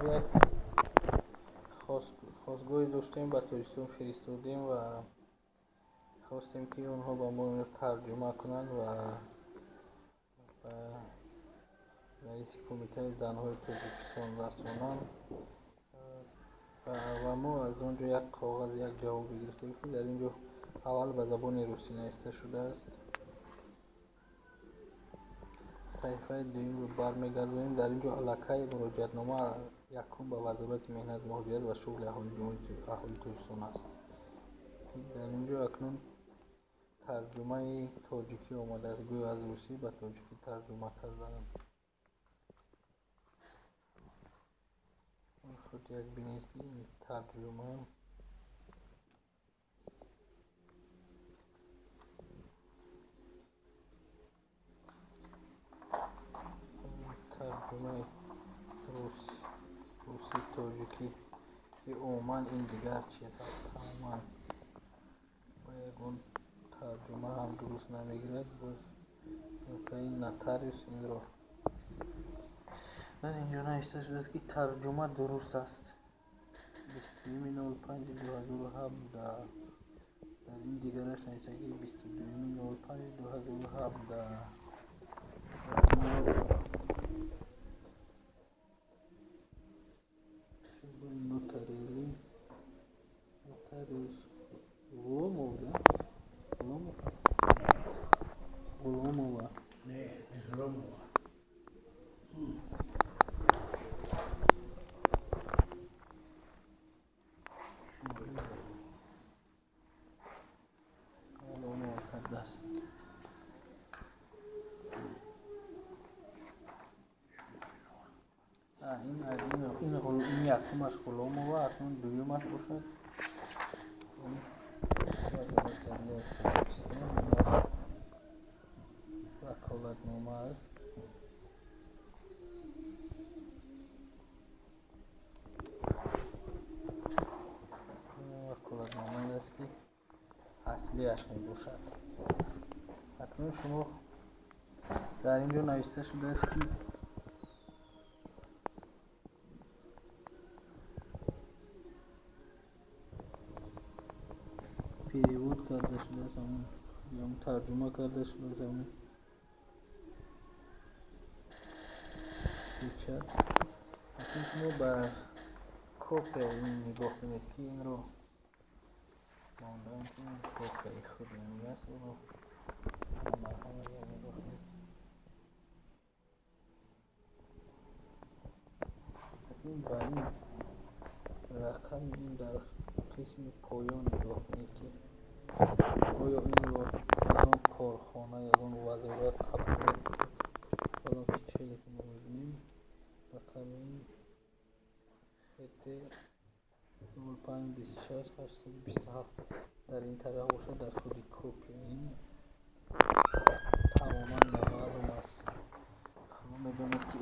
Як хостгоҳе доштем, ба Тоҷикистон фиристодем ва хостем, ки онҳо ба мо тарҷума кунанд ва ба раиси кумитаи занҳои Тоҷикистон расонанд. Ва мо аз он ҷо як коғаз, як ҷавобе гирифтем, ки дар ин ҷо аввал ба забони русӣ нависта шудааст. Саҳифаи дуюмро бармегардонем. Дар ин ҷо аллакай муроҷиатнома якум ба Вазорати меҳнат, муҳоҷират ва шуғли аҳолии Тоҷикистон аст. Дар ин ҷо акнун тарҷумаи тоҷикӣ омадааст, гӯё аз русӣ ба тоҷикӣ тарҷума кардаанд. Худ як бинед, ки ин тарҷума тарҷумаи руси тоҷикӣ, ки умуман ин дигар чиз аст, тамоман ба ягон тарҷума ҳам дуруст намегирад. Боз нуктаи нотариус инро дар инҷо навишта шудааст, ки тарҷума дуруст аст. 23.05.2017. Дар ин дигараш навишта, ки 22.05.2017. Нотариали нотариус Ғуломов, да? Ғуломов аст? Ғуломова. Не, не Ғуломова. Ғуломова кардааст. Ин якумаш Ғуломова, акнун дуюмаш бошад Вазорати адлияи Тоҷикистон ваколатнома аст. Ваколатномае аст, ки аслиаш мебошад. Акнун шумо дар ин ҷо навишта шудааст, ки перевод карда шудааст, ҳамун тарҷума карда шудааст, ҳамун печать. Акнун шумо ба копияи ин нигоҳ кунед, ки инро мондаам, ки ин копияи худ аст. Ӯро марҳамат нигоҳ кунед. Акнун ба ин рақами ин дар қисми поён нигоҳ кунед, ки оё инро ягон корхона, ягон вазорат қабул мекунад. Ҳоло ки чизе ки мо мебинем, рақами ХТ 05 26 827 дар ин тараф бошад, дар худи копия ин тамоман номаълум аст. Шумо медонед, ки